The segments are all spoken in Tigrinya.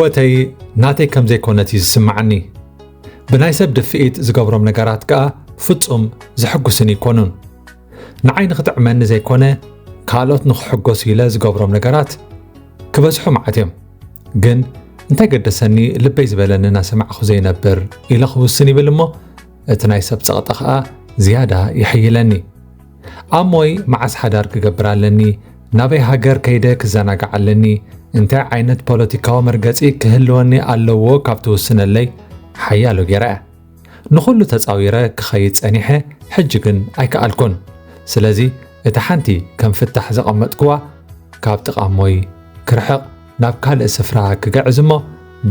ህይወተይ ናተይ ከም ዘይኮነት እዩ ዝስምዓኒ። ብናይ ሰብ ድፍኢት ዝገብሮም ነገራት ከኣ ፍጹም ዘሐጉስን ኣይኮኑን። ንዓይ ንኽጥዕመኒ ዘይኮነ፣ ካልኦት ንኽሕጎሱ ኢለ ዝገብሮም ነገራት ክበዝሑ መዓት እዮም። ግን እንታይ ገደሰኒ፣ ልበይ ዝበለኒ እናሰማዕኹ ዘይነብር ኢለ ክውስን ይብል እሞ፣ እቲ ናይ ሰብ ጸቕጢ ኸኣ ዝያዳ ይሕይለኒ። ኣሞይ መዓስ ሓዳር ክገብር ኣለኒ፣ ናበይ ሃገር ከይደ ክዘናጋዕ ኣለኒ፣ እንታይ ዓይነት ፖለቲካዊ መርገጺ ክህልወኒ ኣለዎ ካብ ትውስነለይ ሓያሎ ገይራ እያ። ንኹሉ ተጻዊረ ክኸይድ ጸኒሐ፣ ሕጂ ግን ኣይከኣልኩን። ስለዚ እታ ሓንቲ ከም ፍታሕ ዘቐመጥኩዋ፣ ካብ ጥቓ ኣሞይ ክርሕቕ፣ ናብ ካልእ ስፍራ ክግዕዝ እሞ፣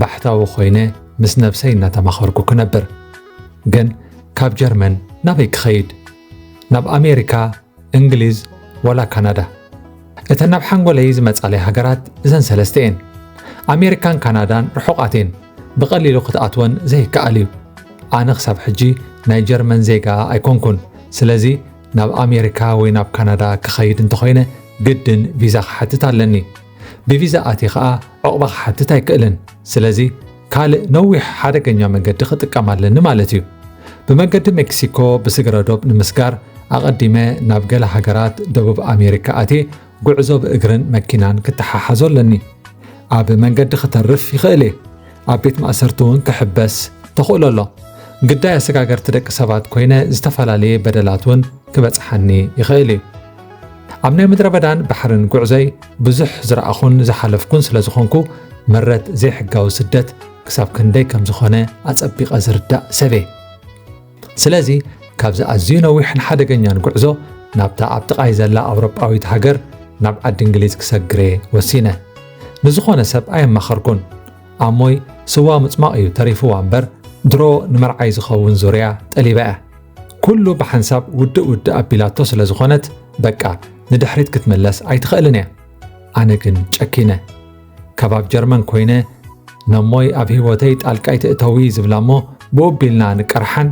ባሕታዊ ኮይነ ምስ ነብሰይ እናተማኸርኩ ክነብር። ግን ካብ ጀርመን ናበይ ክኸይድ? ናብ ኣሜሪካ፣ እንግሊዝ፣ ወላ ካናዳ? እተን ናብ ሓንጎለይ ዝመጻለይ ሃገራት እዘን ሰለስተ እየን። ኣሜሪካን ካናዳን ርሑቓት እየን፣ ብቐሊሉ ክትኣትወን ዘይከኣል እዩ። ኣነ ክሳብ ሕጂ ናይ ጀርመን ዜጋ ኣይኮንኩን። ስለዚ ናብ ኣሜሪካ ወይ ናብ ካናዳ ክኸይድ እንተኾይነ፣ ግድን ቪዛ ክሓትት ኣለኒ። ብቪዛ ኣትየ ኸኣ ዑቕባ ክሓትት ኣይክእልን። ስለዚ ካልእ ነዊሕ ሓደገኛ መገዲ ክጥቀም ኣለኒ ማለት እዩ። ብመገዲ ሜክሲኮ ብስግረ ዶብ ንምስጋር ኣቐዲመ ናብ ገለ ሃገራት ደቡብ ኣሜሪካ ኣትየ፣ ጉዕዞ ብእግርን መኪናን ክተሓሓዞ ኣለኒ። ኣብ መንገዲ ክተርፍ ይኽእል እየ። ኣብ ቤት ማእሰርቲ እውን ክሕበስ ተኽእሎ ኣሎ። ግዳይ ኣሰጋገርቲ ደቂ ሰባት ኮይነ፣ ዝተፈላለየ በደላት እውን ክበጽሓኒ ይኽእል እዩ። ኣብ ናይ ምድረ በዳን ባሕርን ጉዕዞይ ብዙሕ ዝረኣኹን ዝሓለፍኩን ስለ ዝኾንኩ፣ መረት ዘይሕጋዊ ስደት ክሳብ ክንደይ ከም ዝኾነ ኣጸቢቐ ዝርዳእ ሰብ እየ። ስለዚ ካብዚ ኣዝዩ ነዊሕን ሓደገኛን ጉዕዞ ናብታ ኣብ ጥቓይ ዘላ ኣውሮጳዊት ሃገር፣ ናብ ዓዲ እንግሊዝ ክሰግር እየ ወሲነ። ንዝኾነ ሰብ ኣየማኸርኩን። ኣሞይ ስዋ ምጽማቕ እዩ ተሪፍዋ እምበር፣ ድሮ ንመርዓይ ዝኸውን ዙርያ ጠሊባ እያ። ኩሉ ብሓንሳብ ውድእ ውድእ ኣቢላቶ ስለ ዝኾነት፣ በቃ ንድሕሪት ክትምለስ ኣይትኽእልን እያ። ኣነ ግን ጨኪነ። ካብ ኣብ ጀርመን ኮይነ፣ ነሞይ ኣብ ህይወተይ ጣልቃ ኣይትእተዊ ዝብላ እሞ፣ ብኡ ኣቢልና ንቀርሓን፣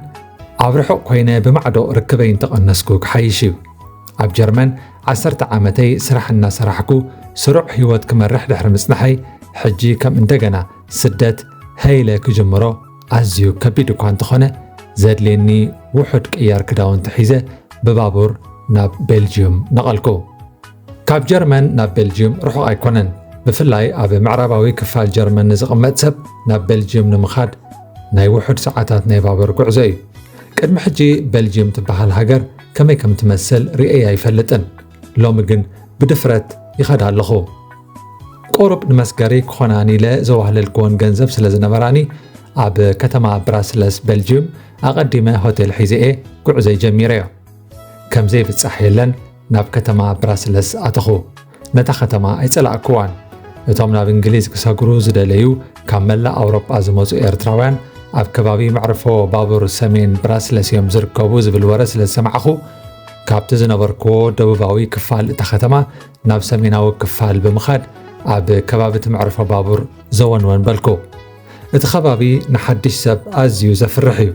ኣብ ርሑቕ ኮይነ ብማዕዶ ርክበይ እንተቐነስኩ ክሓይሽ እዩ። ኣብ ጀርመን ዓሰርተ ዓመተይ ስራሕ እናሰራሕኩ ስሩዕ ህይወት ክመርሕ ድሕሪ ምጽናሐይ፣ ሕጂ ከም እንደገና ስደት ሀይለ ክጅምሮ ኣዝዩ ከቢድ እኳ እንተኾነ፣ ዘድልየኒ ውሑድ ቅያር ክዳውንቲ ሒዘ ብባቡር ናብ ቤልጅዩም ነቐልኩ። ካብ ጀርመን ናብ ቤልጅዩም ርሑቕ ኣይኮነን። ብፍላይ ኣብ ምዕራባዊ ክፋል ጀርመን ንዝቕመጥ ሰብ፣ ናብ ቤልጅዩም ንምኻድ ናይ ውሑድ ሰዓታት ናይ ባቡር ጉዕዞ እዩ። ቅድሚ ሕጂ ቤልጅዩም ትበሃል ሃገር ከመይ ከም ትመስል ርእየ ኣይፈልጥን። ሎሚ ግን ብድፍረት ይኸዳ ኣለኹ። ቁሩብ ንመስገሪ ክኾናኒ ኢለ ዘዋህለልክወን ገንዘብ ስለ ዝነበራኒ፣ ኣብ ከተማ ብራስለስ ቤልጅዩም ኣቐዲመ ሆቴል ሒዘ እየ ጉዕዞይ ጀሚረዮ። ከም ዘይብጻሕ የለን፣ ናብ ከተማ ብራስለስ ኣተኹ። ነታ ከተማ ኣይጸላእክዋን። እቶም ናብ እንግሊዝ ክሰግሩ ዝደለዩ ካብ መላእ ኣውሮጳ ዝመጹ ኤርትራውያን፣ ኣብ ከባቢ መዕርፎ ባቡር ሰሜን ብራስለስ እዮም ዝርከቡ ዝብል ወረ ስለ ዝሰማዕኹ፣ ካብቲ ዝነበርክዎ ደቡባዊ ክፋል እታ ከተማ ናብ ሰሜናዊ ክፋል ብምኻድ፣ ኣብ ከባቢ እቲ መዕርፎ ባቡር ዘወንወን በልኩ። እቲ ከባቢ ንሓድሽ ሰብ ኣዝዩ ዘፍርሕ እዩ።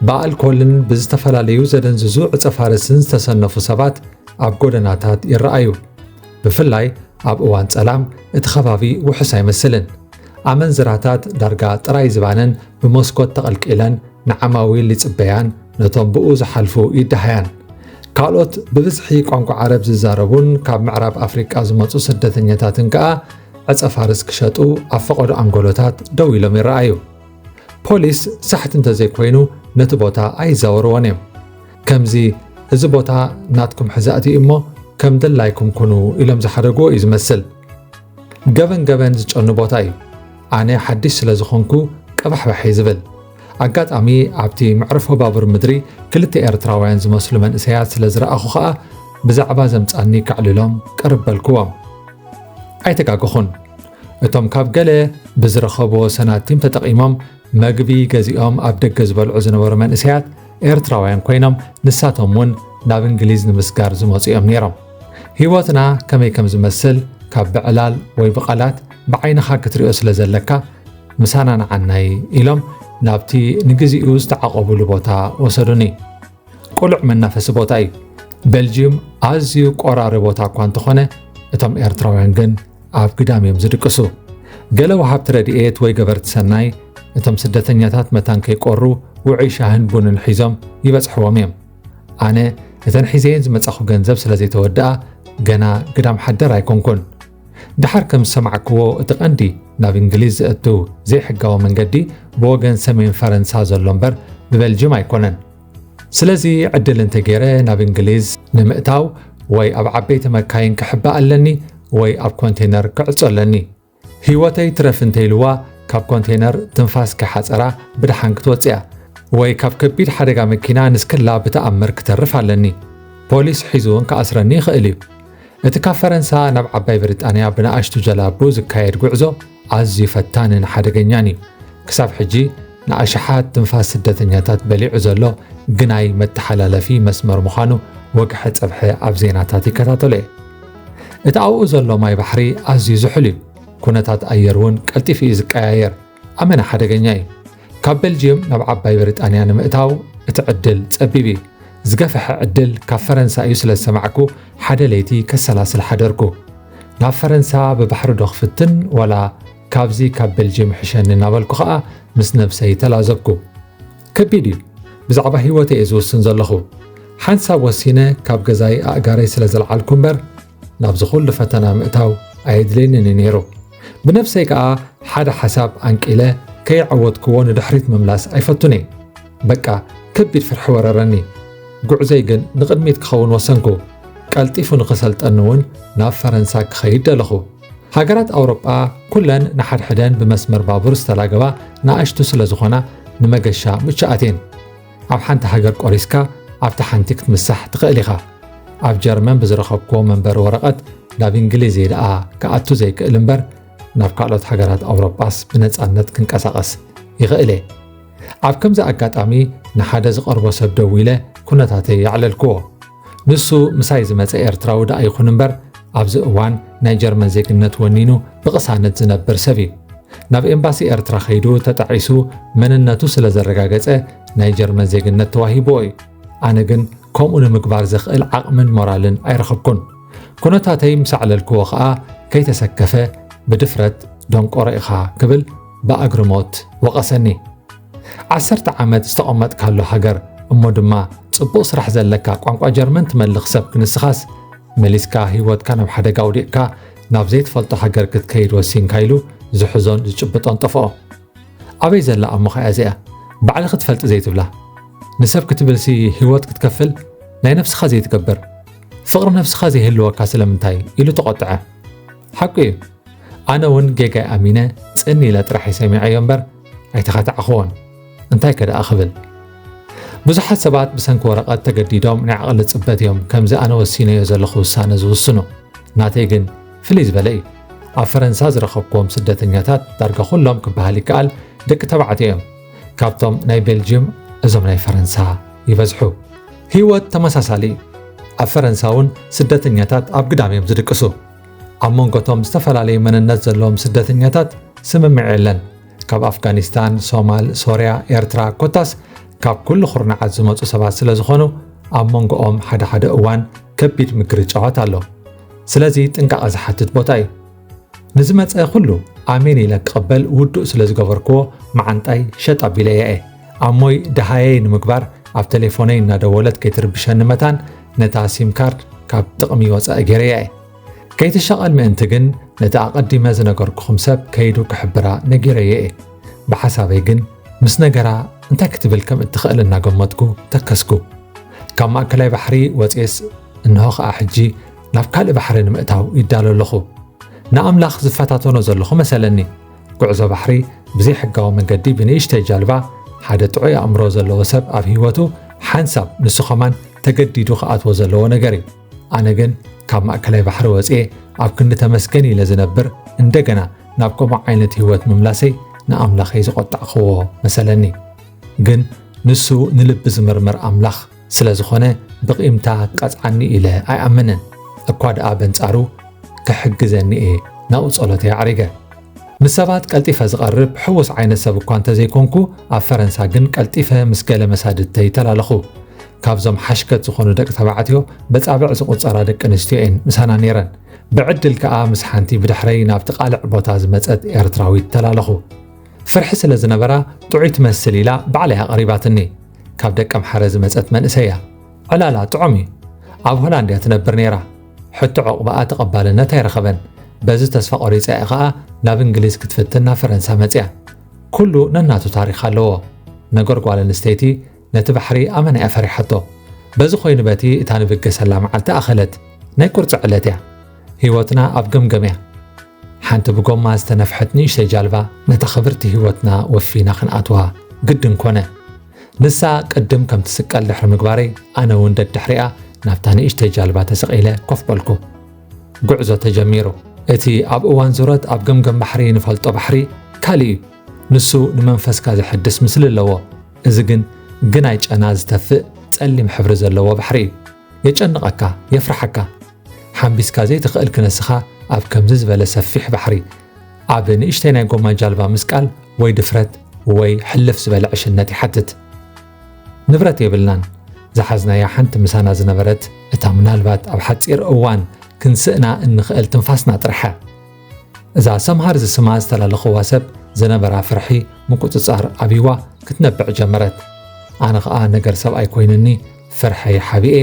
ብኣልኮልን ብዝተፈላለዩ ዘደንዝዙ ዕጸ ፋርስን ዝተሰነፉ ሰባት ኣብ ጎደናታት ይረኣዩ። ብፍላይ ኣብ እዋን ጸላም እቲ ከባቢ ውሑስ ኣይመስልን። ኣመንዝራታት ዳርጋ ጥራይ ዝባነን ብመስኮት ተቐልቂለን ንዓማዊል ይጽበያን ነቶም ብኡ ዝሓልፉ ይደሃያን። ካልኦት ብብዝሒ ቋንቋ ዓረብ ዝዛረቡን ካብ ምዕራብ ኣፍሪቃ ዝመጹ ስደተኛታትን ከኣ ዕጸ ፋርስ ክሸጡ ኣብ ፈቐዶ ኣንጎሎታት ደው ኢሎም ይረኣዩ። ፖሊስ ሳሕቲ እንተዘይኮይኑ ነቲ ቦታ ኣይዛወርዎን እዮም። ከምዚ፣ "እዚ ቦታ ናትኩም ሕዛእቲ እዩ እሞ ከም ድላይኩም ኩኑ" ኢሎም ዝሓደግዎ እዩ ዝመስል። ገበን ገበን ዝጨኑ ቦታ እዩ። ኣነ ሓድሽ ስለ ዝኾንኩ ቀባሕባሕ እየ ዝብል። ኣጋጣሚ ኣብቲ መዕርፎ ባቡር ምድሪ ክልተ ኤርትራውያን ዝመስሉ መንእሰያት ስለ ዝረኣኹ ኸኣ ብዛዕባ ዘምጻኒ ከዕልሎም ቅርብ በልክዎም። ኣይተጋገኹን። እቶም ካብ ገለ ብዝረኸብዎ ሰናቲም ተጠቒሞም መግቢ ገዚኦም ኣብ ደገ ዝበልዑ ዝነበሩ መንእሰያት ኤርትራውያን ኮይኖም፣ ንሳቶም እውን ናብ እንግሊዝ ንምስጋር ዝመጹ እዮም ነይሮም። ህይወትና ከመይ ከም ዝመስል ካብ ብዕላል ወይ ብቓላት ብዓይንኻ ክትሪኦ ስለ ዘለካ፣ "ምሳና ንዓናይ" ኢሎም ናብቲ ንግዚኡ ዝተዓቖቡሉ ቦታ ወሰዱኒ። ቅሉዕ መናፈሲ ቦታ እዩ። ቤልጅዩም ኣዝዩ ቆራሪ ቦታ እኳ እንተኾነ፣ እቶም ኤርትራውያን ግን ኣብ ግዳም እዮም ዝድቅሱ። ገለ ወሃብቲ ረድኤት ወይ ገበርቲ ሰናይ እቶም ስደተኛታት መታን ከይቆሩ ውዑይ ሻህን ቡንን ሒዞም ይበጽሕዎም እዮም። ኣነ እተን ሒዘየን ዝመጻኹ ገንዘብ ስለ ዘይተወድኣ ገና ግዳም ሓደር ኣይኮንኩን። ደሓር ከም ዝሰማዕክዎ እቲ ቀንዲ ናብ እንግሊዝ ዘእቱ ዘይሕጋዊ መንገዲ ብወገን ሰሜን ፈረንሳ ዘሎ እምበር ብበልጅም ኣይኮነን። ስለዚ ዕድል እንተገይረ ናብ እንግሊዝ ንምእታው ወይ ኣብ ዓበይቲ መካይን ክሕባእ ኣለኒ ወይ ኣብ ኮንቴነር ክዕጾ ኣለኒ። ህይወተይ ትረፍ እንተኢልዋ ካብ ኮንቴነር ትንፋስ ከይሓጸራ ብደሓን ክትወጽእ እያ። ወይ ካብ ከቢድ ሓደጋ መኪና ንስክላ ብተኣምር ክተርፍ ኣለኒ። ፖሊስ ሒዙ እውን ክኣስረኒ ይኽእል እዩ። እቲ ካብ ፈረንሳ ናብ ዓባይ ብሪጣንያ ብንኣሽቱ ጀላቡ ዝካየድ ጉዕዞ ኣዝዩ ፈታንን ሓደገኛን እዩ። ክሳብ ሕጂ ንኣሽሓት ትንፋስ ስደተኛታት በሊዑ ዘሎ ግናይ መተሓላለፊ መስመር ምዃኑ ወግሐ ጸብሐ ኣብ ዜናታት ይከታተሎ እየ። እቲ ኣብኡ ዘሎ ማይ ባሕሪ ኣዝዩ ዝሑል እዩ። ኩነታት ኣየር እውን ቀልጢፉ እዩ ዝቀያየር። ኣመና ሓደገኛ እዩ። ካብ ቤልጅየም ናብ ዓባይ ብሪጣንያ ንምእታው እቲ ዕድል ጸቢብ እዩ። ዝገፈሐ ዕድል ካብ ፈረንሳ እዩ ስለ ዝሰማዕኩ ሓደ ለይቲ ከሰላስል ሓደርኩ። ናብ ፈረንሳ ብባሕሪ ዶ ክፍትን ዋላ ካብዚ ካብ ቤልጅየም ይሕሸኒ እናበልኩ ኸኣ ምስ ነብሰይ ተላዘብኩ። ከቢድ እዩ። ብዛዕባ ህይወተይ እየ ዝውስን ዘለኹ። ሓንሳብ ወሲነ ካብ ገዛይ ኣእጋረይ ስለ ዘልዓልኩ እምበር ናብዚ ኩሉ ፈተና ምእታው ኣየድልየንን እዩ ነይሩ። ብነብሰይ ከኣ ሓደ ሓሳብ ኣንቂለ ከይዓወትክዎ ንድሕሪት ምምላስ ኣይፈቱን እየ። በቃ ከቢድ ፍርሒ ወረረኒ። ጉዕዞይ ግን ንቕድሚት ክኸውን ወሰንኩ። ቀልጢፉ ንኽሰልጠኒ እውን ናብ ፈረንሳ ክኸይድ ደለኹ። ሃገራት ኣውሮጳ ኩለን ንሓድሕደን ብመስመር ባቡር ዝተላገባ ንኣሽቱ ስለ ዝኾና ንመገሻ ምቹኣት እየን። ኣብ ሓንቲ ሃገር ቆሪስካ ኣብታ ሓንቲ ክትምሳሕ ትኽእል ኢኻ። ኣብ ጀርመን ብዝረኸብክዎ መንበሪ ወረቐት ናብ እንግሊዝ እየ ደኣ ክኣቱ ዘይክእል እምበር ናብ ካልኦት ሃገራት ኣውሮጳስ ብነጻነት ክንቀሳቐስ ይኽእል እየ። ኣብ ከምዚ ኣጋጣሚ ንሓደ ዝቐርቦ ሰብ ደዊለ ኩነታተይ የዕለልክዎ። ንሱ ምሳይ ዝመጸ ኤርትራዊ ደኣ ይኹን እምበር ኣብዚ እዋን ናይ ጀርመን ዜግነት ወኒኑ ብቕሳነት ዝነብር ሰብ እዩ። ናብ ኤምባሲ ኤርትራ ከይዱ ተጣዒሱ መንነቱ ስለ ዘረጋገጸ ናይ ጀርመን ዜግነት ተዋሂብዎ እዩ። ኣነ ግን ከምኡ ንምግባር ዘኽእል ዓቕምን ሞራልን ኣይረኸብኩን። ኩነታተይ ምስ ኣዕለልክዎ ኸኣ ከይተሰከፈ ብድፍረት ደንቆሮ ኢኻ ክብል ብኣግርሞት ወቐሰኒ። ዓሰርተ ዓመት ዝተቐመጥካሉ ሃገር እሞ ድማ ጽቡቕ ስራሕ ዘለካ ቋንቋ ጀርመን ትመልኽ ሰብ ክንስኻስ መሊስካ ህይወትካ ናብ ሓደጋ ኣውዲቕካ ናብ ዘይትፈልጦ ሃገር ክትከይድ ወሲንካ ኢሉ ዝሕዞን ዝጭብጦን ጠፍኦ። ኣበይ ዘላ እሞ ኸኣ እዚኣ ባዕልኺ ትፈልጢ ዘይትብላ? ንሰብ ክትብልሲ ህይወት ክትከፍል ናይ ነብስኻ ዘይትገብር ፍቕሪ ነብስኻ ዘይህልወካ ስለምንታይ? ኢሉ ተቖጥዐ። ሓቁ እዩ። ኣነ እውን ጌጋይ ኣሚነ ጽን ኢለ ጥራሕ ይሰሚዐዮ እምበር ኣይተኻታዕኽዎን። እንታይ ከ ደኣ ክብል? ብዙሓት ሰባት ብሰንኪ ወረቐት ተገዲዶም ናይ ዓቕሊ ጽበት እዮም ከምዚ ኣነ ወሲነዮ ዘለኹ ውሳነ ዝውስኑ። ናተይ ግን ፍልይ ዝበለ እዩ። ኣብ ፈረንሳ ዝረኸብክዎም ስደተኛታት ዳርጋ ኩሎም ክበሃል ይከኣል ደቂ ተባዕትዮ እዮም። ካብቶም ናይ ቤልጅየም እዞም ናይ ፈረንሳ ይበዝሑ። ህይወት ተመሳሳሊ እዩ። ኣብ ፈረንሳ እውን ስደተኛታት ኣብ ግዳም እዮም ዝድቅሱ። ኣብ መንጎቶም ዝተፈላለዩ መንነት ዘለዎም ስደተኛታት ስምምዕ የለን። ካብ ኣፍጋኒስታን፣ ሶማል፣ ሶርያ፣ ኤርትራ ኮታስ ካብ ኩሉ ኩርናዓት ዝመጹ ሰባት ስለ ዝኾኑ ኣብ መንጎኦም ሓደ ሓደ እዋን ከቢድ ምግርጫዋት ኣሎ። ስለዚ ጥንቃቐ ዝሓትት ቦታ እዩ። ንዝመጸ ኩሉ ኣሜን ኢለ ክቐበል ውዱእ ስለ ዝገበርክዎ መዓንጣይ ሸጥ ኣቢለያ እየ። ኣሞይ ደሃየይ ንምግባር ኣብ ቴሌፎነይ እናደወለት ከይትርብሸኒ መታን ነታ ሲም ካርድ ካብ ጥቕሚ ወጻኢ ገይረያ እየ። ከይትሻቐል ምእንቲ ግን ነቲ ኣቐዲመ ዝነገርኩኹም ሰብ ከይዱ ክሕብራ ነጊረዮ እየ። ብሓሳበይ ግን ምስ ነገራ እንታይ ክትብል ከም እትኽእል እናገመትኩ ተከስኩ። ካብ ማእከላይ ባሕሪ ወጽኤስ እንሆ ኸኣ ሕጂ ናብ ካልእ ባሕሪ ንምእታው ይዳሎ ኣለኹ። ንኣምላኽ ዝፈታተኖ ዘለኹ መሰለኒ። ጉዕዞ ባሕሪ ብዘይሕጋዊ መንገዲ ብንእሽተይ ጃልባ ሓደ ጥዑይ ኣእምሮ ዘለዎ ሰብ ኣብ ህይወቱ ሓንሳብ ንሱ ኸማን ተገዲዱ ክኣትዎ ዘለዎ ነገር እዩ። ኣነ ግን ካብ ማእከላይ ባሕሪ ወጽኤ ኣብ ክንዲ ተመስገን ኢለ ዝነብር እንደገና ናብ ከምኡ ዓይነት ህይወት ምምላሰይ ንኣምላኸይ ዝቖጣዕክዎ መሰለኒ። ግን ንሱ ንልቢ ዝምርምር ኣምላኽ ስለ ዝኾነ ብቒምታ ክቐጽዓኒ ኢለ ኣይኣምንን። እኳ ደኣ በንጻሩ ክሕግዘኒ እየ ናብኡ ጸሎተይ ኣዕሪገ። ምስ ሰባት ቀልጢፈ ዝቐርብ ሕዉስ ዓይነት ሰብ እኳ እንተዘይኮንኩ ኣብ ፈረንሳ ግን ቀልጢፈ ምስ ገለ መሳድድተይ ተላለኹ። ካብዞም ሓሽከት ዝኾኑ ደቂ ተባዕትዮ በጻብዕ ዝቑጸራ ደቂ ኣንስትዮ እየን ምሳና ነይረን። ብዕድል ከኣ ምስ ሓንቲ ብድሕረይ ናብቲ ቃልዕ ቦታ ዝመጸት ኤርትራዊት ተላለኹ። ፍርሒ ስለ ዝነበራ ጥዑይ ትመስል ኢላ ባዕላ እያ ቀሪባትኒ። ካብ ደቀምሓረ ዝመጸት መንእሰይ እያ። ዕላላ ጥዑም እዩ። ኣብ ሆላንድ እያ ትነብር ነይራ። ሕቶ ዕቑባኣ ተቐባልነት ኣይረኸበን። በዚ ተስፋ ቆሪጻ እያ ኸኣ ናብ እንግሊዝ ክትፍትን ናብ ፈረንሳ መጽያ። ኩሉ ነናቱ ታሪኽ ኣለዎ። ነገር ጓል ኣንስተይቲ ነቲ ባሕሪ ኣመና እያ ፈሪሓቶ። በዚ ኮይኑ በቲ እታ ንብገሰላ መዓልቲ ኣኸለት። ናይ ቁርጺ ዕለት እያ። ህይወትና ኣብ ገምገም እያ። ሓንቲ ብጎማ ዝተነፍሐት ንእሽተይ ጃልባ ነታ ክብርቲ ህይወትና ወፊና ክንኣትዋ ግድን ኮነ። ንሳ ቅድም ከም ትስቀል ድሕሪ ምግባረይ፣ ኣነ እውን ደድሕሪኣ ናብታ ንእሽተይ ጃልባ ተሰቒለ ኮፍ በልኩ። ጉዕዞ ተጀሚሩ። እቲ ኣብ እዋን ዙረት ኣብ ገምገም ባሕሪ ንፈልጦ ባሕሪ ካልእ እዩ። ንሱ ንመንፈስካ ዘሐድስ ምስሊ ኣለዎ። እዚ ግን ግናይ ጨና ዝተፍእ ጸሊም ሕብሪ ዘለዎ ባሕሪ እዩ። የጨንቐካ፣ የፍርሓካ። ሓምቢስካ ዘይትኽእል ክነስኻ ኣብ ከምዚ ዝበለ ሰፊሕ ባሕሪ ኣብ ንእሽተይ ናይ ጎማ ጃልባ ምስቃል ወይ ድፍረት ወይ ሕልፍ ዝበለ ዕሽነት ይሓትት። ንብረት የብልናን። ዝሓዝናያ ሓንቲ ምሳና ዝነበረት እታ ምናልባት ኣብ ሓጺር እዋን ክንስእና እንኽእል ትንፋስና ጥራሕ እያ። እዛ ሰምሃር ዝስማ ዝተላለኽዋ ሰብ ዝነበራ ፍርሒ ምቁጽጻር ኣብይዋ ክትነብዕ ጀመረት። ኣነ ኸኣ ነገር ሰብኣይ ኮይንኒ ፍርሐይ ሓቢኤ፣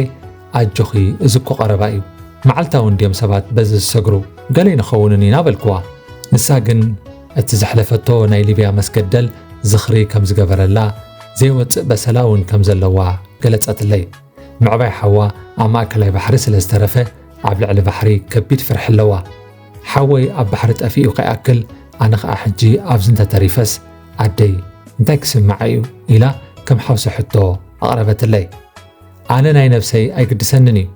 ኣጆኺ እዚ እኮ ቀረባ እዩ። መዓልታዊ እንድዮም ሰባት በዚ ዝሰግሩ፣ ገለ ኣይንኸውንን ኢና በልክዋ። ንሳ ግን እቲ ዘሕለፈቶ ናይ ሊብያ መስገደል ዝኽሪ ከም ዝገበረላ፣ ዘይወጽእ በሰላ እውን ከም ዘለዋ ገለጸትለይ። ምዕባይ ሓዋ ኣብ ማእከላይ ባሕሪ ስለ ዝተረፈ ኣብ ልዕሊ ባሕሪ ከቢድ ፍርሒ ኣለዋ። ሓወይ ኣብ ባሕሪ ጠፊኡ ከይኣክል ኣነ ኸኣ ሕጂ ኣብዚ እንተተሪፈስ ኣደይ እንታይ ክስምዓ እዩ ኢላ ከም ሓውሲ ሕቶ ኣቕረበትለይ። ኣነ ናይ ነብሰይ ኣይግድሰንን እዩ፣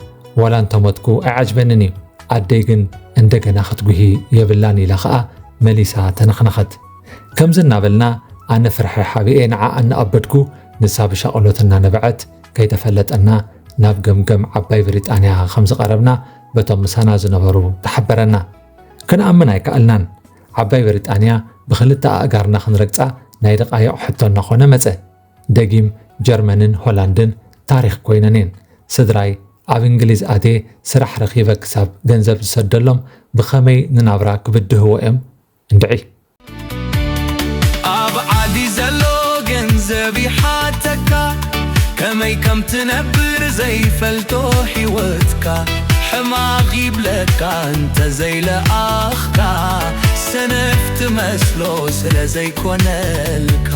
ዋላ እንተሞትኩ ኣይዓጅበንን እዩ። ኣደይ ግን እንደገና ክትጉሂ የብላን ኢላ ኸኣ መሊሳ ተነኽነኸት። ከምዚ እናበልና ኣነ ፍርሒ ሓቢኤ ንዓ እናኣበድኩ ንሳ ብሻቕሎት እናነበዐት ከይተፈለጠና ናብ ገምገም ዓባይ ብሪጣንያ ከም ዝቐረብና በቶም ምሳና ዝነበሩ ተሓበረና። ክንኣምን ኣይከኣልናን። ዓባይ ብሪጣንያ ብኽልተ ኣእጋርና ክንረግጻ ናይ ደቓይቕ ሕቶ እናኾነ መጸ። ደጊም ጀርመንን ሆላንድን ታሪኽ ኮይነን እየን። ስድራይ ኣብ እንግሊዝ ኣትየ ስራሕ ረኺበ ክሳብ ገንዘብ ዝሰደሎም ብኸመይ ንናብራ ክብድህዎ እዮም? እንድዒ። ኣብ ዓዲ ዘሎ ገንዘብ ይሓተካ፣ ከመይ ከም ትነብር ዘይፈልጦ ህይወትካ። ሕማቕ ይብለካ እንተ ዘይለኣኽካ፣ ሰነፍ ትመስሎ ስለ ዘይኮነልካ።